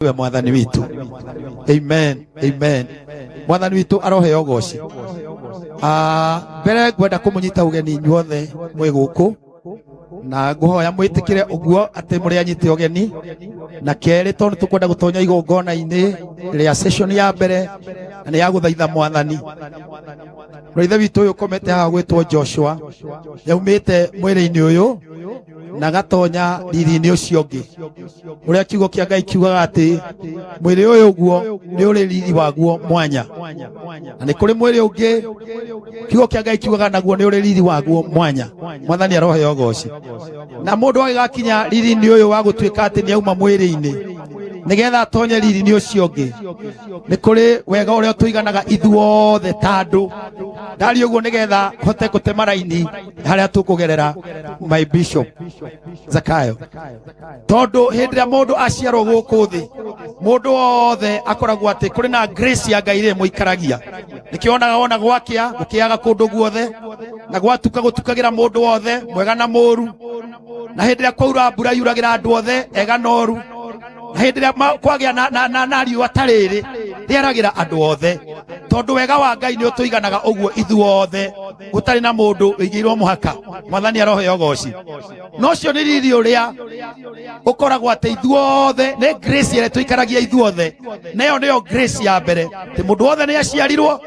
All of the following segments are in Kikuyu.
Nĩwe Mwathani witũ. Amen, amen. Mwathani witũ aroheo goci. Mbere ngwenda kũmũnyita ũgeni inyuothe mwĩ gũkũ na ngũhoya mwĩtĩkĩre ũguo atĩ mũrĩ anyite ũgeni, na kerĩ tondũ tũkwenda gũtonya igongona-inĩ rĩa session ya mbere na nĩ ya gũthaitha Mwathani. Mũrũ ithe witũ ũyũ ũkomete haha gwĩtwo Joshua yaumĩte mwĩrĩ-inĩ ũyũ na gatonya riri-inĩ ũcio ũngĩ, ũrĩa kiugo kĩa Ngai kiugaga atĩ mwĩrĩ ũyũ ũguo nĩ ũrĩ riri waguo mwanya, na nĩ kũrĩ mwĩrĩ ũngĩ kiugo kĩa Ngai kiugaga naguo nĩ ũrĩ riri waguo mwanya. Mwathani aroheo goci. Na mũndũ agĩgakinya riri-inĩ ũyũ wa gũtuĩka atĩ nĩ auma mwĩrĩ-inĩ nĩgetha atonye riri-inĩ ũcio ũngĩ, nĩ kũrĩ wega ũrĩa tũiganaga ithuothe ta andũ. Ndari ũguo nĩgetha hote gũtema raini harĩa tũkũgerera, my bishop Zakayo, tondũ hĩndĩ ĩrĩa mũndũ aciarwo gũkũ thĩ, mũndũ wothe akoragwo atĩ kũrĩ na grace ya Ngai ĩrĩa ĩmũikaragia. Nĩkĩo onaga wona gwakĩa gũkĩaga kũndũ guothe, na gwatuka gũtukagĩra mũndũ wothe mwega na mũru, na hĩndĩ ĩrĩa kwaura mbura yuragĩra andũ othe ega na oru, na hĩndĩ ĩrĩa kwagĩa na riũa ta rĩrĩ rĩaragĩra andũ othe, tondũ wega wa Ngai nĩ ũtũiganaga ũguo ithuothe, gũtarĩ na mũndũ ũigĩirwo mũhaka. Mwathani aroheo goci. No ũcio nĩ riri ũrĩa ũkoragwo atĩ ithuothe nĩ grace ĩrĩa tũikaragia ithuothe, na ĩyo nĩyo grace ya mbere, atĩ mũndũ wothe nĩ aciarirwo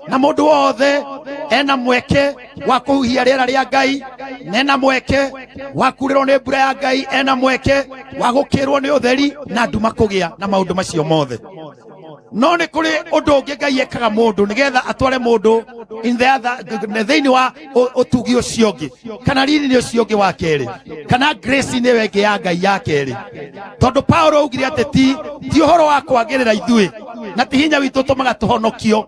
na mũndũ wothe ena mweke wa kũhuhia rĩera rĩa Ngai, na ena mweke wa kurĩrwo nĩ mbura ya Ngai, ena mweke wa gũkĩrwo nĩ ũtheri na nduma kũgĩa na maũndũ macio mothe. No nĩ kũrĩ ũndũ ũngĩ Ngai ekaga mũndũ nĩgetha atware mũndũ in the other, thĩinĩ wa ũtugi ũcio ũngĩ, kana riri-inĩ ũcio ũngĩ wa kerĩ, kana grace-inĩ ĩyo ĩngĩ ya Ngai ya kerĩ, tondũ Paulo augire atĩ ti ũhoro wa kwagĩrĩra ithuĩ na ti hinya witũ ũtũmaga tũhonokio.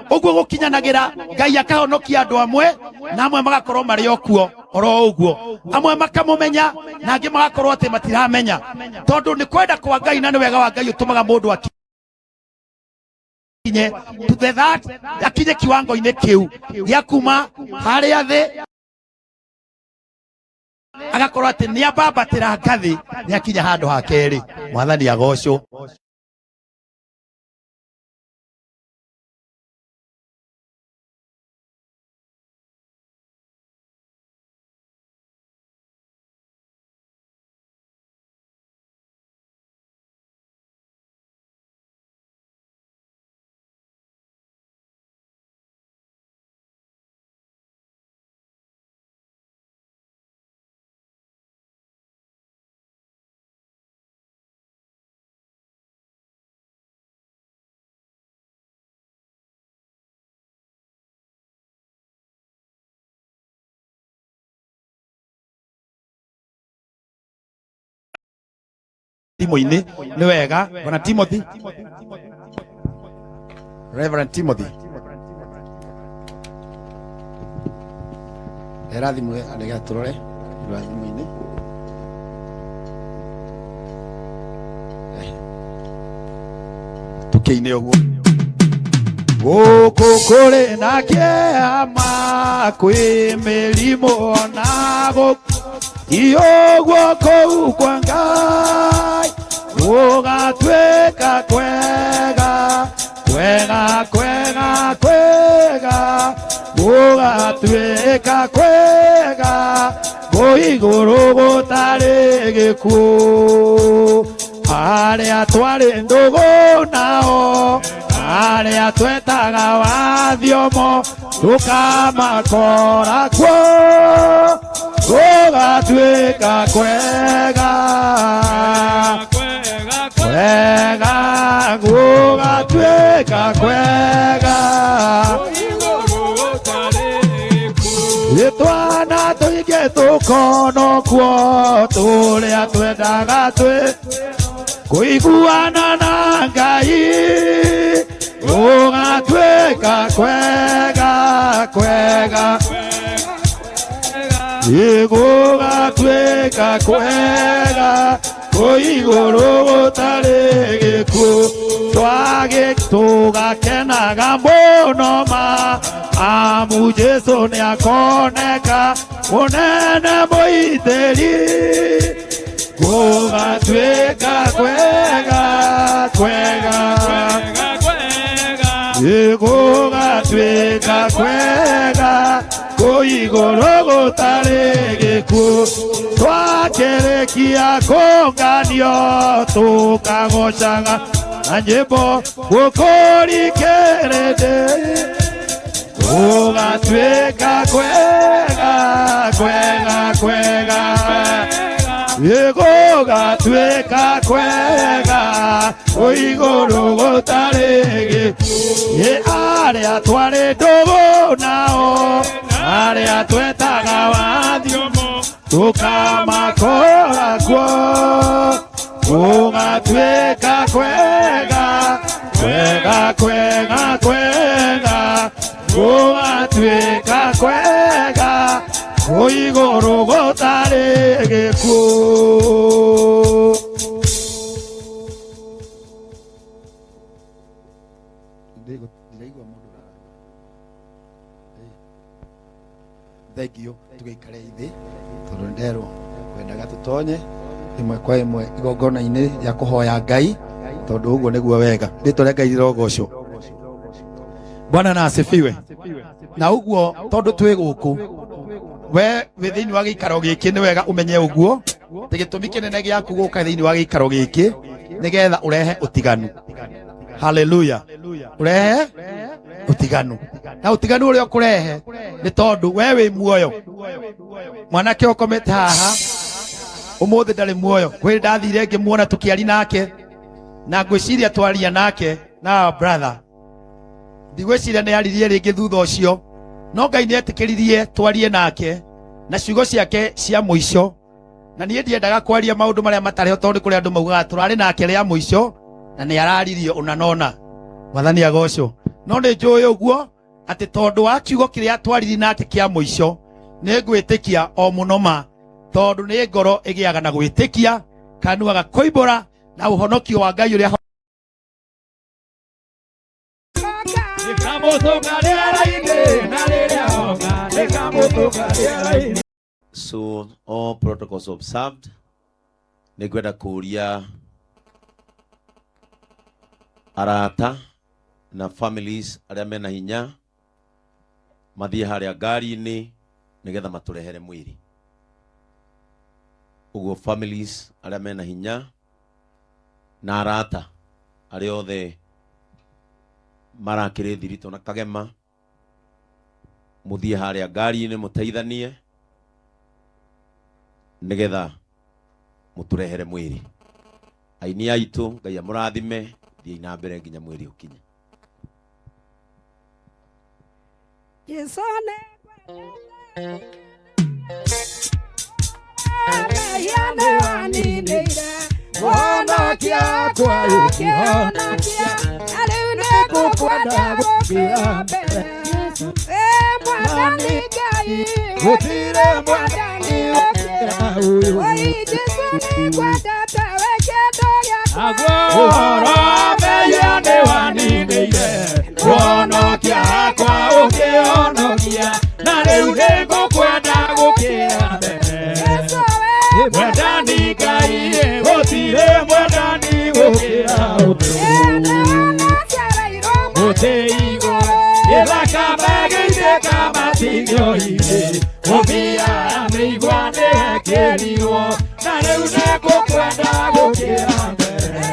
Ũguo gũkinyanagĩra Ngai akahonokia andũ amwe na amwe magakorwo marĩ o kuo oro ũguo, amwe makamũmenya na angĩ magakorwo atĩ matiramenya, tondũ nĩ kwenda kwa Ngai na nĩ wega wa Ngai ũtũmaga mũndũ akinye to the that, akinye kiwango-inĩ kĩu gĩa kuma harĩa thĩ agakorwo atĩ nĩ ambambatĩra ngathĩ, nĩ akinya handũ ha kerĩ. Mwathani agocwo. Thimũ-inĩ nĩ wega bwana Timothy, Reverend Timothy, era thimũ nĩgetha tũrore rora thimũ-inĩ. Tũkĩine ũguo gũkũ kũrĩ na kĩama, kwĩ mĩrimũ na gũkũ ti ũguo, kũu kwa Ngai gũgatuĩka kwega kwega kwega kwega, gũgatuĩka kwega kũ igũrũ gũtarĩ gĩkuũ. Arĩa twarĩ ndũgũ nao, arĩa twetaga wathiomo, tũkamakora kuo, gũgatuĩka kwega kwega, gũgatuĩka kwega. Twana tũingĩ tũkonokwo, tũrĩa twendaga twĩ kũiguana na Ngai, gũgatuĩka kwega kwega, gũgatuĩka kwega kũ igũrũ gũtarĩ gĩkuũ. Twagĩ tũgakenaga mũno ma, amu Jesũ nĩakoneka mũnene mũitĩri. Gũgatuĩka kwega kwega, gũgatuĩka kwega kũu igũrũ gũtarĩ gĩkuũ. Twakĩrĩkia kũnganio tũkagocaga na nyĩmbo gũkũrikĩrĩndĩ. Gũgatuĩka kwega kwega kwega, gũgatuĩka kwega kũu igũrũ gũtarĩ gĩkuũ. Arĩa twarĩ ndũgũ nao, arĩa twetaga wathiomo, tũkamakora kuo. Gũgatuĩka kwega kwega kwega kwega, gũgatuĩka kwega kũu igũrũ gũtarĩ gĩkuũ. Ndiraigua mũndũ ũrarora. Thengio, tũgĩikare ithĩ tondũ nderwo kwendaga tũtonye ĩmwe kwa ĩmwe igongona-inĩ rĩa kũhoya Ngai, tondũ ũguo nĩguo wega. Rĩtwa rĩa Ngai rĩrogocwo. Bwana na asifiwe. Na ũguo tondũ twĩ gũkũ, we wĩ thĩinĩ wa gĩikaro gĩkĩ, nĩ wega ũmenye ũguo atĩ gĩtũmi kĩnene gĩaku gũka thĩinĩ wa gĩikaro gĩkĩ nĩgetha ũrehe ũtiganu. Haleluya. Ũrehe ũtiganu, na ũtiganu ũrĩa ũkũrehe nĩ tondũ we wĩ muoyo. Mwanake ũkomete haha ũmũthĩ ndarĩ muoyo. Kwĩ ndathire ngĩmuona tũkĩari nake, na ngwĩciria twaria nake na brother, ndigwĩciria nĩ aririe rĩngĩ thutha ũcio, no Ngai nĩ etĩkĩririe twarie nake na ciugo ciake cia mũico. Na niĩ ndiendaga kwaria maũndũ marĩa matarĩ ho, tondũ nĩ kũrĩ andũ maugaga tũrarĩ nake rĩa mũico na nĩ araririe ũna nona. Mwathani agocwo. No nĩ njũĩ ũguo atĩ tondũ wa kiugo kĩrĩa twaririe nake kĩa mũico, nĩ ngwĩtĩkia o mũno ma, tondũ nĩ ngoro ĩgĩaga na gwĩtĩkia, kanua gakoimbũra, na ũhonokio wa Ngai ũrĩa So all protocols observed, nĩ ngwenda kũria arata na families arĩa mena hinya mathiĩ harĩa ngari-inĩ nĩgetha matũrehere mwĩrĩ. Ũguo families arĩa mena hinya na arata arĩa othe marakĩrĩ thiritũ na kagema, mũthiĩ harĩa ngari-inĩ mũteithanie nĩgetha mũtũrehere mwĩrĩ. Aini aitũ, Ngai amũrathime, thiĩi na mbere nginya mwĩrĩ ũkinye. Jesu nĩ mehia nĩ waninĩire, Mwonokia akwa ũkĩhonokia, na rĩu nĩ ngũkwenda gũkĩra mbere. Ĩ Mwathani Ngai, gũtirĩ Mwathani ũkĩra ũyũ. Oi Jesu nĩ ngwendete we kĩndũ gĩakwa. Ũhoro wa mehia nĩ waninĩire, Mwonokia akwa ũkĩhonokia, na rĩu nĩ ngũkwenda gũkĩra mbere. Jesu we Mwendani Ngai, gũtirĩ mwendani gũkĩra ũyũ. Gũtĩ igũrũ ĩthakame gĩitĩka matigio-inĩ, mũbira mĩigua nĩwekĩrirwo, na rĩu nĩ ngũkwenda gũkĩra mbere.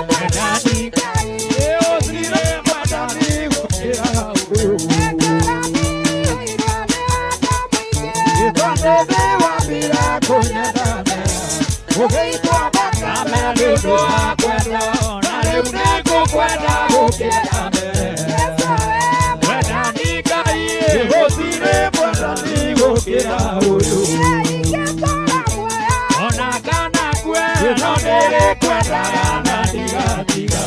Mwendani Ngai, gũtirĩ mwendani gũkĩra ũyũ. Gĩtondũ wambire kũnyendana, ũgĩitwo thakame nĩ ũndũ wa kwendwo, na rĩu nĩ ngũkwenda gũkĩra mbere. Mwendani Ngai, gũtirĩ mwendani gũkĩra ũyũ. Ona kana kue, no ndĩrĩkwendaga na ndigatiga.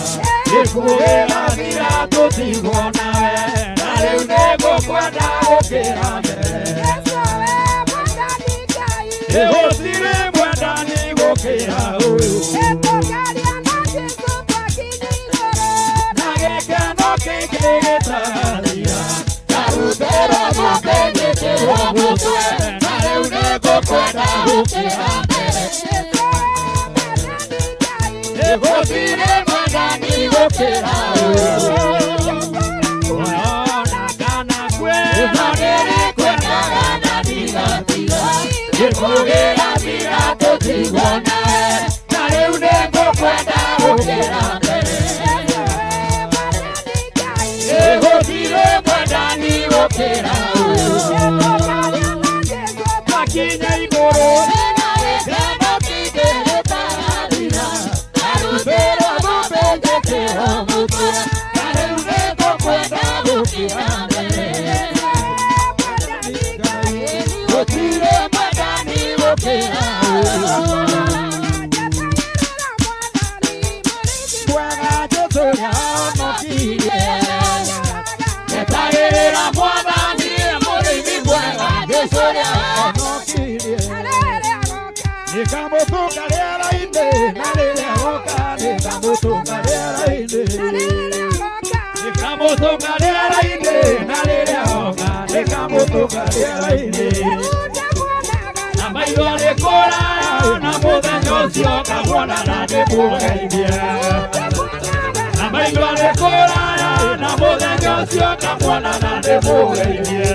Gĩkuũ gĩgathira tũtigwo nawe, na rĩu nĩ ngũkwenda gũkĩra mbere. Gũtirĩ mwendani gũkĩra ũyũ. Na gĩkeno kĩingĩ gĩtagathira, ndarutĩrwo mũtĩ-nyitĩrwo mũtwe, na rĩu nĩ ngũkwenda gũkĩra mbere. Mwendani gũkĩra Ona kana kwĩna nĩrĩkwendaga na ndigatiga Gĩkuũ gĩgathira tũtigwo nawe Na rĩu nĩngũkwenda gũkĩra mbere Gũtirĩ mwendani gũkĩra Twakinya igũrũ Mwega Jesũ nĩahonokirie. Etagĩrĩra Mwathani mũrĩithi mwega Jesũ nĩahonokirie. Nĩngamũtũnga rĩera-inĩ na rĩrĩa agoka nĩngamũtũnga rĩera-inĩ. Nĩngamũtũnga rĩera-inĩ na rĩrĩa agoka nĩngamũtũnga rĩera-inĩ. Na maitho nĩ kũraya na mũthenya ũcio ngamuona na ndĩmũgeithie. Na maitho nĩ kũraya na mũthenya ũcio ngamuona na ndĩmũgeithie.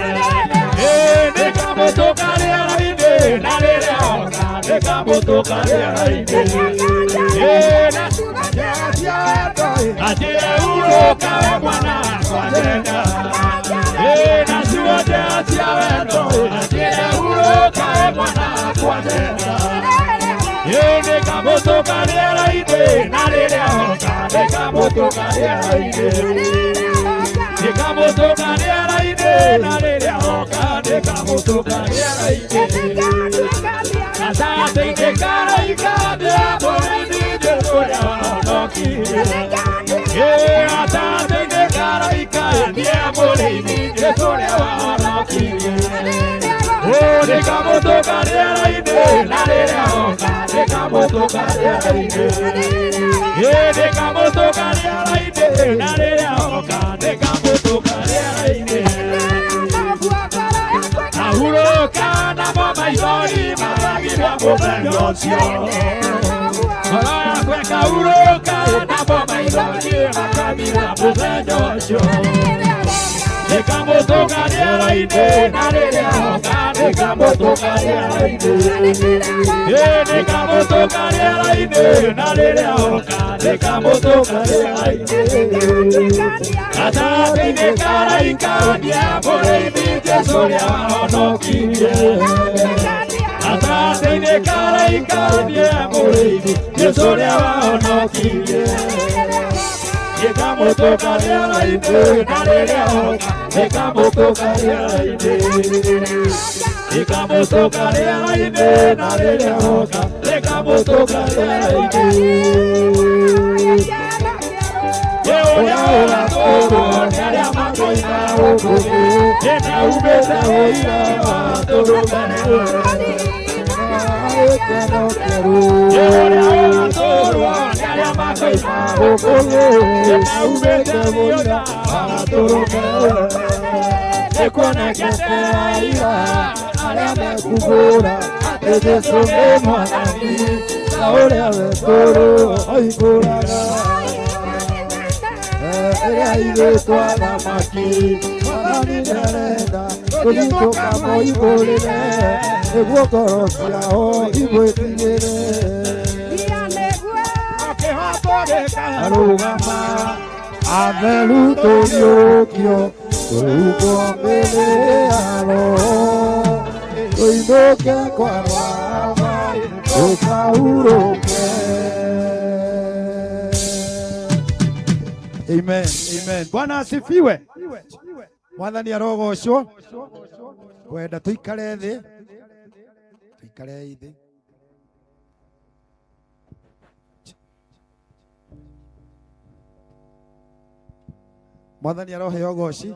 Ĩĩ nĩngamũtũnga rĩera-inĩ na rĩrĩa oka nĩngamũtũnga rĩera-inĩ. Ĩĩ na Atire hurũka we mwana wakwa njenda. Ĩĩ na ciugo njega cia wendo atire hurũka we mwana wakwa njenda. Ĩĩ nĩngamũtũnga rĩera-inĩ na rĩrĩa oka nĩngamũtũnga rĩera-inĩ. Nĩngamũtũnga rĩera-inĩ na rĩrĩa oka nĩngamũtũnga rĩera-inĩ. Gatagatĩ-inĩ ka araika ndĩramũrĩithi Jesũ ũrĩa wahonokirie. Ĩĩ gatagatĩ-inĩ ka araika ndĩramũrĩithi Jesũ ũrĩa wahonokirie. Ũ nĩngamũtũnga rĩera-inĩ na rĩrĩa oka nĩngamũtũnga rĩera-inĩ. Ĩĩ nĩngamũtũnga rĩera-inĩ na rĩrĩa oka nĩngamũtũnga rĩera-inĩ. Ahurũka namo maithori magathira mũthenya ũcio. Ngoro yakwa ĩkahurũka namo maithori makathira mũthenya ũcio. Nĩngamũtũnga rĩera-inĩ na rĩrĩa oka nĩngamũtũnga rĩera-inĩ. Ĩĩ nĩngamũtũnga rĩera-inĩ na rĩrĩa oka nĩngamũtũnga rĩera-inĩ. Gatagatĩ-inĩ ka araika ndĩramũrĩithi Jesũ ũrĩa wahonokirie. Gatagatĩ-inĩ ka araika ndĩramũrĩithi Jesũ ũrĩa wahonokirie. Nĩngamũtũnga rĩera-inĩ na rĩrĩa oka nĩngamũtũnga rĩera-inĩ. Nĩngamũtũnga rĩera-inĩ na rĩrĩa oka nĩngamũtũnga rĩera-inĩ. Ĩ ũrĩa ũgatũũrwo nĩ arĩa makoima gũkũ thĩ, nĩnaumĩte ũira wa tũrũmene. Ĩ ũrĩa ũgatũũrwo nĩ arĩa makoima gũkũ thĩ, nĩnaumĩte ũira wa tũrũmene. Nĩkuonekete aira arĩa mekumbũra atĩ Jesũ nĩ Mwathani na ũrĩa wekũrũ oimbũraga. Ĩrĩa ithĩtwo athamaki Mwathani nĩarenda tũthiĩ tũkamoimbũrĩre nĩguo ngoro ciao imwĩtigĩre. Kĩhooto gĩkarũgama atheru tũriũkio tũhumbwo mĩĩrĩ ya roho tũinũke kwa Baba tũkahurũke. Amen. Amen. Bwana asifiwe. Mwathani arogocwo. Kwenda tuikare thi. Tuikare thi. Mwathani aroheo goci.